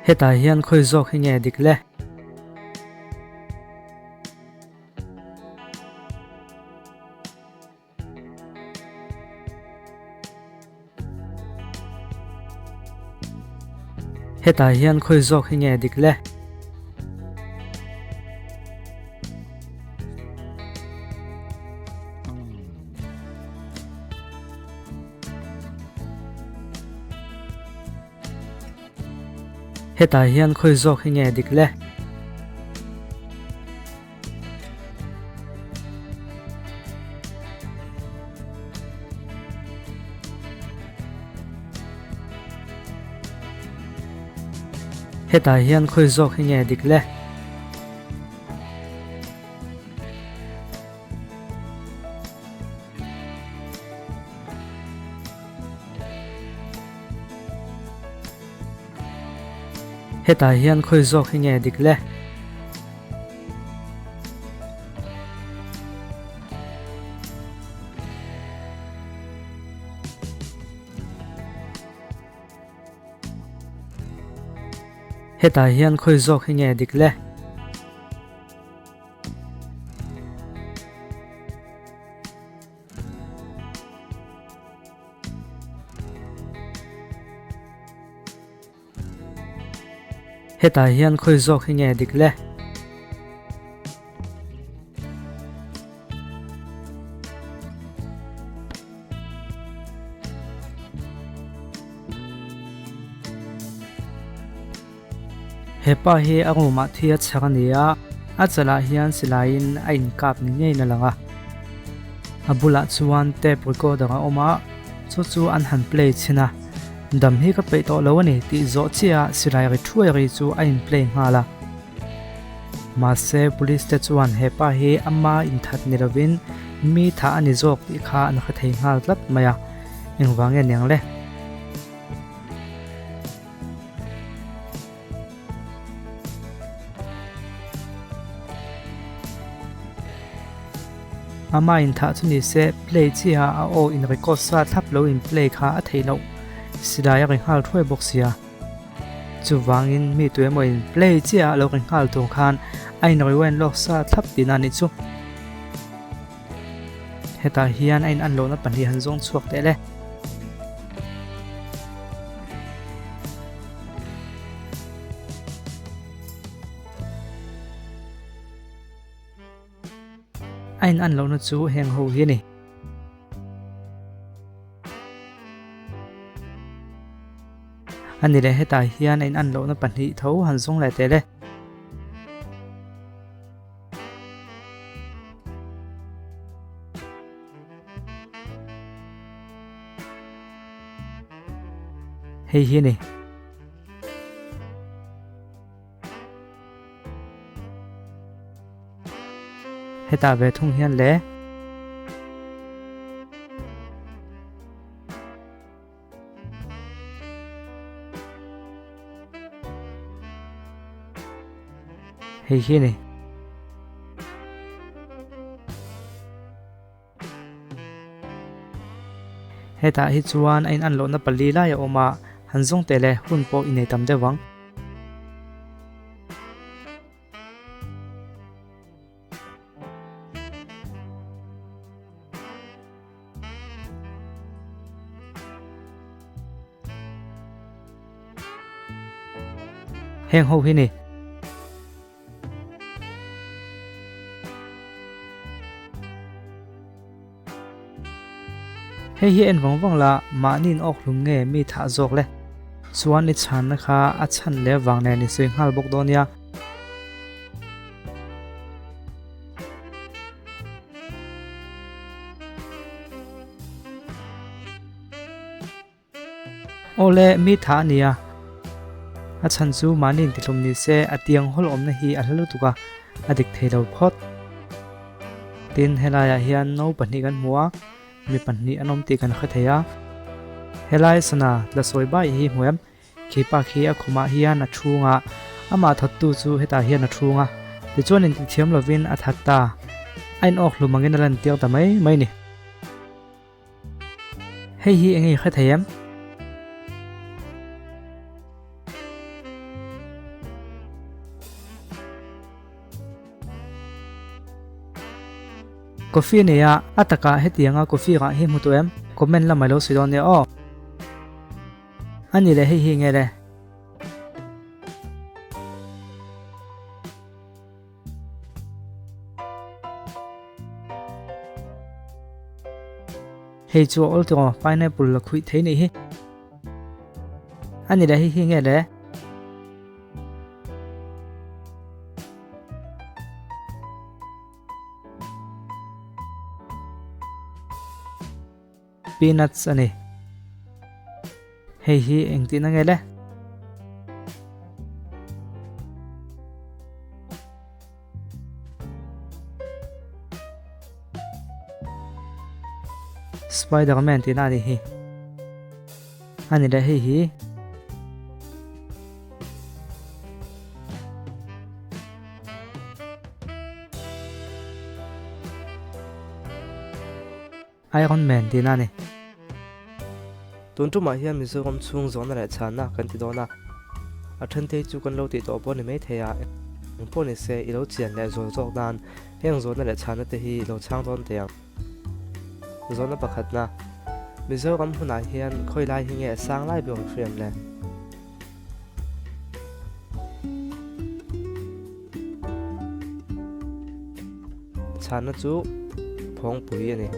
Hetah hian khawi zawk hi nge dik le? Hetah hian khawi zawk hi nge dik le? Hetah hian khawi zawk hi nge dik le? Hetah hian khawi zawk hi nge dik le? Hetah hian khawi zawk hi nge dik le? Hetah hian khawi zawk hi nge dik le? Hetah hian khawi zawk hi nge dik le? He pa hi a room ah thi a chhar a ni a, a chalah hian silaiin a inkap ni ngeiin a lang a. A bulah chuan tape recorder a awm a, chu chu an han play chhin a. Dam hi ka peih tawh lo a ni tih zawh chiah ah silai ri thuai ri chu a in play nghal a. Mahse police te chuan he pa hi ama inthat ni lovin mi thah a ni zawk tih kha an hre thei nghal tlat mai a, engvang nge niang le? Ama in thah chu ni se play chiah a aw in record sa thlap lo in play kha a theih loh silai a ri nghal thuai bawk sia. Chuvangin mi tu emaw in play chiah a lo ri nghal tur khan a in rewind lawk sa thlap tihna a nih chu. Hetah hian a in an lohna pahnih han zawng chhuak teh le. A in an lohna chu heng ho hi a ni. A ni leh hetah hian a in an lohna pahnih tho han zawng leh teh le. Hei hi a ni. Hetah ve thung hian le. Hei hi a ni. Hetah hi chuan a in an lohna pali lai a awm a, han zawng teh le hun pawh i nei tam deuh ang. Heng ho hi ni. Hei hi en vang vang la, mahni in awk hlum nge mi thah zawk le? Chuan i chhanna kha a chhan leh vang nen i sawi nghal bawk dawn nia. Awle, mi tha a nia. A chhan chu mahni intihlum ni se a tiang hawl awmna hi a hla lutuk a, a dik thei lo phawt. Tin, helaiah hian no pahnih kan hmu a, mi pahnih an awm tih kan hre thei a. Helai sana tla sawi bai hi hmu em? Khi pa khi a khumah hian a chhung a, amah thattu chu hetah hian a chhung a, tichuan intithiam lovin a that ta. A inawk hlum angin a lantir ta mai mai ni. Hei hi eng nge i hre thei em? Coffee nei a, a takah hetianga coffee rah hi hmu tawh em? Comment lamah ilo sawi dawn nia aw. A ni le hei hi nge le? Hei chu a awl tawh pineapple la khuih thei nih hi. A ni le hei hi nge le? Peanuts a ni. Hei hi engtin a nge le? Spiderman tihna a nih hi. A ni le hei hi. Iron Man tihna a ni. Tun tumah hian Mizoram chhung zawhna leh chhanna kan ti dawn a, a then te chu kan lo tih tawh pawh ni mai thei a, eng pawh ni se i lo chian leh zual zawk nan heng zawhna leh chhanna te hi i lo chhang dawn teh ang. Zawhna pakhatna, Mizoram hunah hian khawi lai hi nge sang lai ber hriam le? Chhanna chu phawngpui a ni.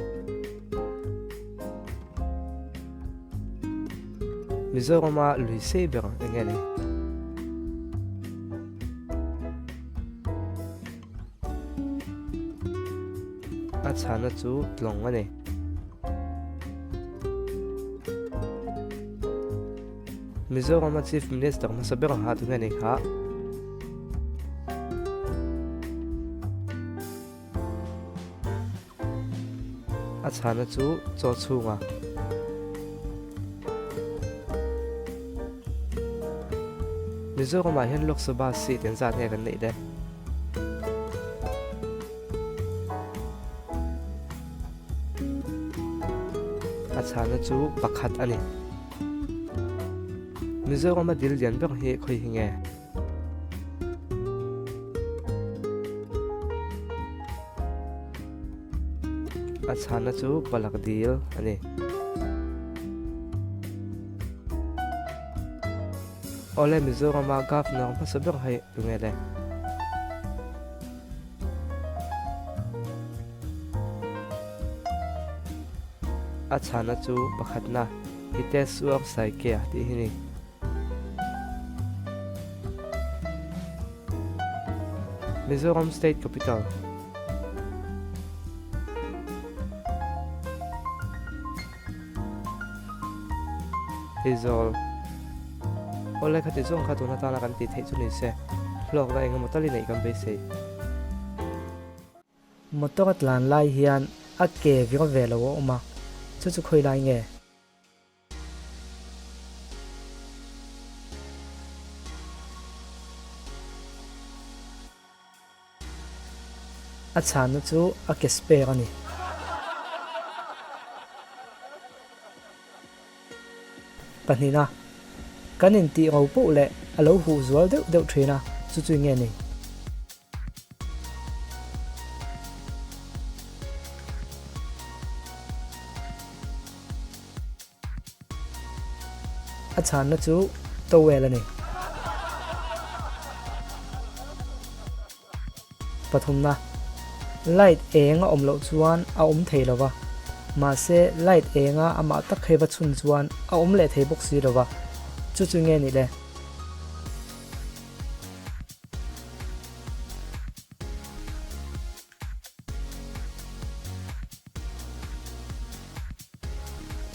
Mizorama lui sei ber eng nge ni? A chhanna chu tlawng a ni. Mizorama Chief Minister hmasa ber ha tunge ni kha? A chhana chu chaw chhunga. Mizoramah hian Lok Sabha seat engzat nge kan neih le? A chhana chu pakhat a ni. Mizorama dil lian ber hi khawi hi nge? A chhana chu palak dil a ni. Awle Mizorama Governor hmasa ber hi tunge le? A chhana chu pakhatna Hiteswar Saikia tih hi ni. Mizoram State Capital. Aizawl. Awle khati zawng kha tun atana kan tih theih chu ni se, hlawkna engemaw tal i neih kan beisei. Motor a tlan lai hian a ke vir ve lo a awm a, chu chu khawi lai nge? A chhanna chu a ke spare a ni. Pahnihna, kan intih ro poh leh a lo huh zual deuh deuh thin a, chu chu nge ni? A chhanna chu towel a ni. Pathumna, Light eng a awm loh chuan a awm thei lo va, mahse light enga amah tak hei va chhun chuan a awm leh thei bawk si lo va, chu chu nge nih le?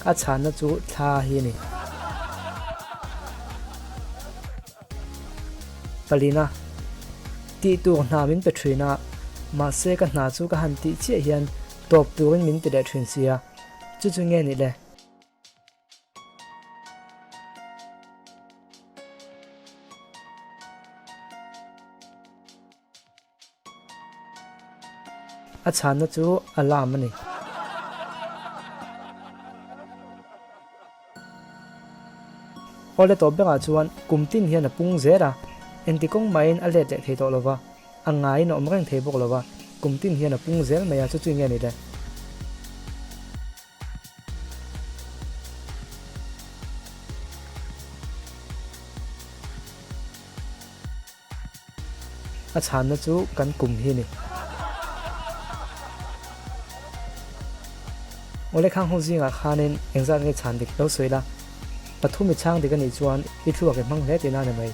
A chhanna chu thla hi a ni. Palina, Tih tur hna min pe thin a, mahse ka hna chu ka han tih chiah hian tawp turin min ti leh thin sia, chu chu nge nih le? A chhanna chu alarm a ni. Awle tawp berah chuan kum tin hian a pung zel a, engti kawng mahin a let leh thei tawh lo va, a ngaiin a awm reng thei bawk lo va. Kum tin hian a pung zel mai a, chu chu nge ni le? A chhanna chu kan kum hi a ni. Awle khang ho zingah khanin engzat nge chhan dik lo sawi la, pathum i chhang dik a nih chuan i thluak i hmang hle tihna a ni mai.